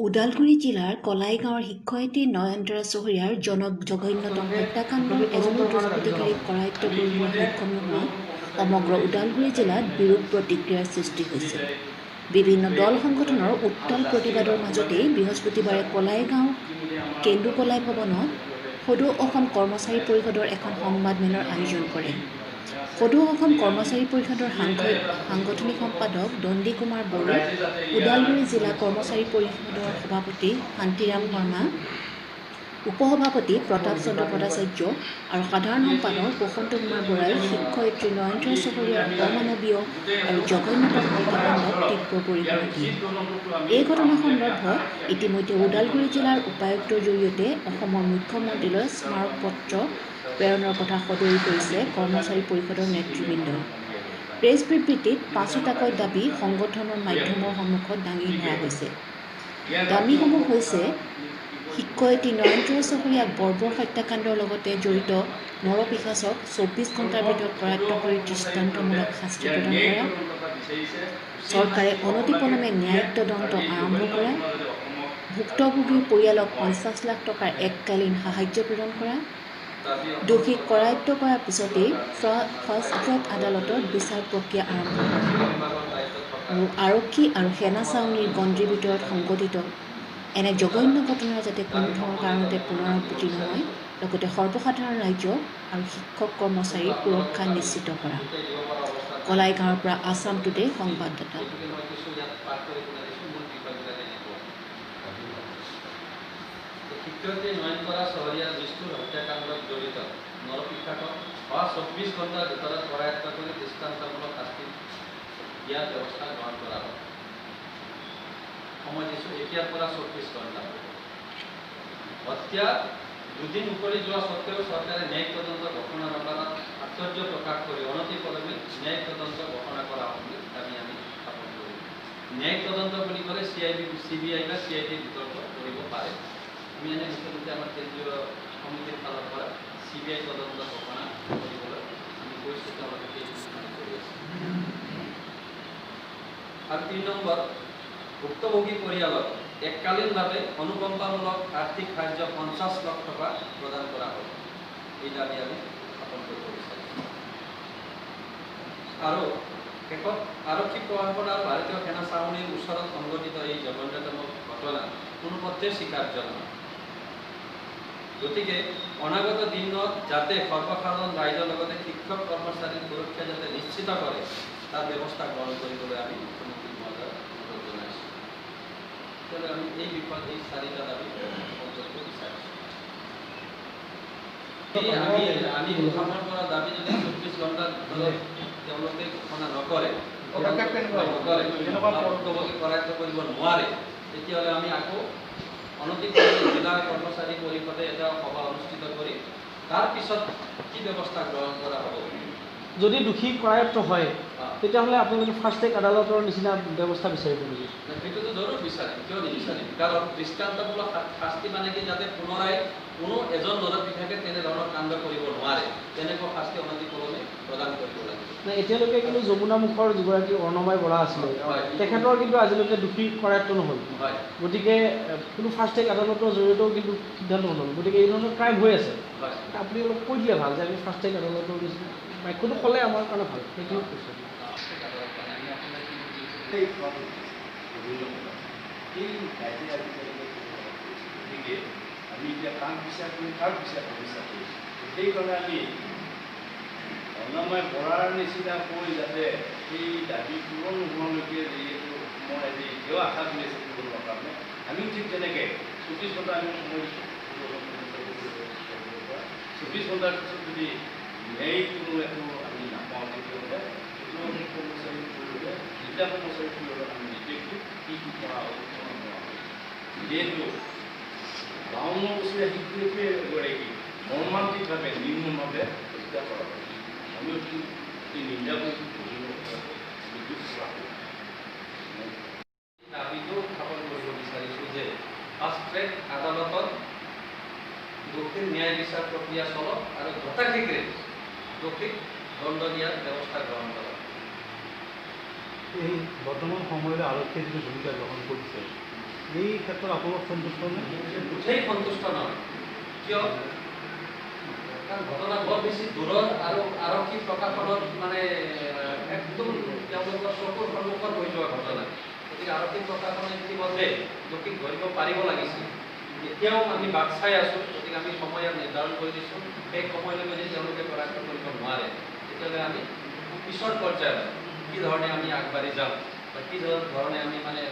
ওদালগুৰি জিলাৰ কলাইগাঁৱৰ শিক্ষয়িত্ৰী নয়নতৰা চহৰীয়াৰ জঘন্যতম হত্যাকাণ্ডৰ এজনো দুষ্কৃতিকাৰীক কৰায়ত্ব কৰিবলৈ সক্ষম নোহোৱাত সমগ্ৰ ওদালগুৰি জিলাত বিৰূপ প্ৰতিক্ৰিয়াৰ সৃষ্টি হৈছে। বিভিন্ন দল সংগঠনৰ উত্তাল প্ৰতিবাদৰ মাজতেই বৃহস্পতিবাৰে কলাইগাঁও কেন্দুকলাই ভৱনত সদৌ অসম কৰ্মচাৰী পৰিষদৰ এখন সংবাদমেলৰ আয়োজন কৰে। সদৌ অসম কৰ্মচাৰী পৰিষদৰ সাংগঠনিক সম্পাদক দণ্ডী কুমাৰ বড়ো, ওদালগুৰি জিলা কৰ্মচাৰী পৰিষদৰ সভাপতি শান্তিৰাম শৰ্মা, উপসভাপতি প্ৰতাপ চন্দ্ৰ ভট্টাচাৰ্য আৰু সাধাৰণ সম্পাদক বসন্ত কুমাৰ বৰাই শিক্ষয়িত্ৰী নয়নতৰা চহৰীয়াৰ অমানৱীয় আৰু জঘন্যতম হত্যাকাণ্ডক তীব্ৰ গৰিহণা দিয়ে। এই ঘটনা সন্দৰ্ভত ইতিমধ্যে ওদালগুৰি জিলাৰ উপায়ুক্তৰ জৰিয়তে অসমৰ মুখ্যমন্ত্ৰীলৈ স্মাৰক পত্ৰ প্ৰেৰণৰ কথা সদৰি কৰিছে কৰ্মচাৰী পৰিষদৰ নেতৃবৃন্দই। প্ৰেছ বিবৃতিত পাঁচোটাকৈ দাবী সংগঠনৰ মাধ্যমৰ সন্মুখত দাঙি ধৰা হৈছে। দাবীসমূহ হৈছে শিক্ষয়িত্ৰী নয়নতৰা চহৰীয়াক বৰ্বৰ হত্যাকাণ্ডৰ লগতে জড়িত নৰপিশাচক 24 ঘণ্টাৰ ভিতৰত কৰায়ত্ব কৰি দৃষ্টান্তমূলক শাস্তি প্ৰদান কৰা, চৰকাৰে অনতিপলমে ন্যায়িক তদন্ত আৰম্ভ কৰা, ভুক্তভোগীৰ পৰিয়ালক 50 লাখ টকাৰ এককালীন সাহায্য প্ৰদান কৰা, দোষীক কৰায়ত্ব কৰাৰ পিছতেই ফাষ্ট ট্ৰেক আদালতত বিচাৰ প্ৰক্ৰিয়া আৰম্ভ কৰা আৰু আৰক্ষী আৰু সেনা ছাউনীৰ গণ্ডীৰ ভিতৰত সংঘটিত এনে জঘন্য ঘটনাৰ যাতে কোনো ধৰণৰ কাৰণতে পুনৰাবৃত্তি নহয়, লগতে সৰ্বসাধাৰণ ৰাইজক আৰু শিক্ষক কৰ্মচাৰীৰ সুৰক্ষা নিশ্চিত কৰা। কলাইগাঁৱৰ পৰা আছাম টুডে সংবাদদাতা। শিক্ষয়িত্ৰী নয়নতৰা চহৰীয়াৰ নিষ্ঠুৰ হত্যাকাণ্ডত জড়িত নৰপিশাচক অহা 24 ঘণ্টাৰ ভিতৰত কৰায়ত্ব কৰি দৃষ্টান্তমূলক শাস্তি দিয়াৰ ব্যৱস্থা গ্ৰহণ কৰা হ'ব। সময় দিছোঁ এতিয়াৰ পৰা 24 ঘণ্টা। হত্যা দুদিন উকলি যোৱা সত্ত্বেও চৰকাৰে ন্যায়িক তদন্ত ঘোষণা নকৰাত আশ্চৰ্য প্ৰকাশ কৰি অনতিপলমে ন্যায়িক তদন্ত ঘোষণা কৰা হ'ব বুলি দাবী আমি স্থাপন কৰিম। ন্যায়িক তদন্ত বুলি ক'লে চি বি আই বা চি I ডিৰ বিতৰ্ক কৰিব পাৰে। আমি এনে মুখ্যমন্ত্ৰী আমাৰ কেন্দ্ৰীয় সমিতিৰ ফালৰ পৰা চি বি আই তদন্ত ঘোষণা কৰিবলৈ আমি কৈছোঁ, তেওঁলোকে সেই কাম কৰি আছে। আৰু 3 নম্বৰ, ভুক্তভোগী পৰিয়ালক এককালীনভাৱে অনুকম্পামূলক আৰ্থিক সাহায্য 50 লাখ টকা প্ৰদান কৰা হ'ব, এই দাবী আমি স্থাপন কৰিব বিচাৰিছোঁ। আৰু শেষত, আৰক্ষী প্ৰশাসন আৰু ভাৰতীয় সেনা ছাউনীৰ ওচৰত সংঘটিত এই জঘন্যতম ঘটনা কোনো পথে স্বীকাৰ্য নহয়। গতিকে অনাগত দিনত যাতে সৰ্বসাধাৰণ ৰাইজৰ লগতে শিক্ষক কৰ্মচাৰীৰ সুৰক্ষা যাতে নিশ্চিত কৰে, তাৰ ব্যৱস্থা গ্ৰহণ কৰিবলৈ আমি মুখ্যমন্ত্ৰী মহোদয়ক অনুৰোধ জনাইছোঁ। তেতিয়াহ'লে আমি এই বিষয়ত এই চাৰিটা দাবী উত্থাপন কৰিব বিচাৰিছোঁ। এই আমি আমি উত্থাপন কৰা দাবী যদি 24 ঘণ্টাৰ ভিতৰত তেওঁলোকে ঘোষণা নকৰে, পদক্ষেপ কেনেকুৱা হ'ব? নকৰে, কেনেকুৱা বা ভুক্তভোগী কৰায়ত্ব কৰিব নোৱাৰে, তেতিয়াহ'লে আমি আকৌ অনতিপলমে জিলা কৰ্মচাৰী পৰিষদে এটা সভা অনুষ্ঠিত কৰি তাৰপিছত কি ব্যৱস্থা গ্ৰহণ কৰা হ'ব। যদি দোষী কৰায়ত্ব হয়, তেতিয়াহ'লে আপোনালোকে ফাষ্ট ট্ৰেক আদালতৰ নিচিনা ব্যৱস্থা বিচাৰিব নেকি? সেইটোতো জৰুৰ বিচাৰিম, কিয় নিবিচাৰিম? কাৰণ দৃষ্টান্তমূলক শাস্তি মানে কি, যাতে পুনৰাই কোনো এজন নৰপিশাচে তেনেধৰণৰ কাণ্ড কৰিব নোৱাৰে, তেনেকুৱা শাস্তি অনতিপলমে প্ৰদান কৰিব লাগিব। নাই, এতিয়ালৈকে কিন্তু যমুনা মুখৰ যিগৰাকী অৰ্ণমাই বৰা আছিলে, তেখেতৰ কিন্তু আজিলৈকে দোষী কৰায়ত্ব নহ'ল। গতিকে কোনো ফাষ্ট ট্ৰেক আদালতৰ জৰিয়তেও কিন্তু সিদ্ধান্ত নহ'ল। গতিকে এই ধৰণৰ ক্ৰাইম হৈ আছে। আপুনি অলপ কৈ দিলে ভাল যে আমি ফাষ্ট ট্ৰেক আদালতৰ নিচিনা বাক্যটো ক'লে আমাৰ কাৰণে ভাল, সেইটোৱে কৈছোঁ। এই ৰাইজে আজিকালি, গতিকে আমি এতিয়া কাক বিশ্বাস কৰিম, কাক বিশ্বাস বিশ্বাস কৰিম? সেইকাৰণে আমি অনাময় বৰাৰ নিচিনাকৈ যাতে সেই দাবী পূৰণ নোহোৱালৈকে, যিহেতু মই আজি এতিয়াও আশা কৰি আছোঁ পূৰণ হোৱাৰ কাৰণে, আমিও ঠিক তেনেকৈ 24 ঘণ্টা আমি সময় দিছোঁ। 24 ঘণ্টাৰ পিছত যদি ন্যায়িক কোনো একো আমি নাপাওঁ, তেতিয়াহ'লে সেইটো আমি কৰ্মচাৰী পৰিষদে, জিলা কৰ্মচাৰী পৰিষদক আমি নিৰ্দেশ দিম কি কি কৰা হ'ব, কৰা হ'ব। যিহেতু 52 বছৰীয়া শিক্ষয়িত্ৰী এগৰাকী মৰ্মান্তিকভাৱে, নিৰ্মমভাৱে হত্যা কৰা হৈছে, আমি অতি অতি নিন্দা কৰিছোঁ, আমি দুখ প্ৰকাশ কৰিছোঁ। দাবীটো উত্থাপন কৰিব বিচাৰিছোঁ যে ফাষ্ট ট্ৰেক আদালতত দোষীৰ ন্যায় বিচাৰ প্ৰক্ৰিয়া চলক আৰু যথাশীঘ্ৰে দোষীক দণ্ড দিয়াৰ ব্যৱস্থা গ্ৰহণ কৰক। এই বৰ্তমান সময়ত আৰক্ষীয়ে যিটো ভূমিকা গ্ৰহণ কৰিছে, এই ক্ষেত্ৰত আপোনালোক সন্তুষ্ট নে? মুঠেই সন্তুষ্ট নহয়। কিয়? কাৰণ ঘটনা বৰ বেছি দূৰৰ আৰু আৰক্ষী প্ৰশাসনত মানে একদম তেওঁলোকৰ চকুৰ সন্মুখত হৈ যোৱা ঘটনা। গতিকে আৰক্ষী প্ৰশাসনে ইতিমধ্যে দোষীক ধৰিব পাৰিব লাগিছিল। এতিয়াও আমি বাট চাই আছোঁ। গতিকে আমি সময় নিৰ্ধাৰণ কৰি দিছোঁ। সেই সময়লৈকে যদি তেওঁলোকে কৰায়ত্ব কৰিব নোৱাৰে, তেতিয়াহ'লে আমি পিছৰ পৰ্যায়ত কি ধৰণে আমি আগবাঢ়ি যাম বা কি ধৰণে আমি মানে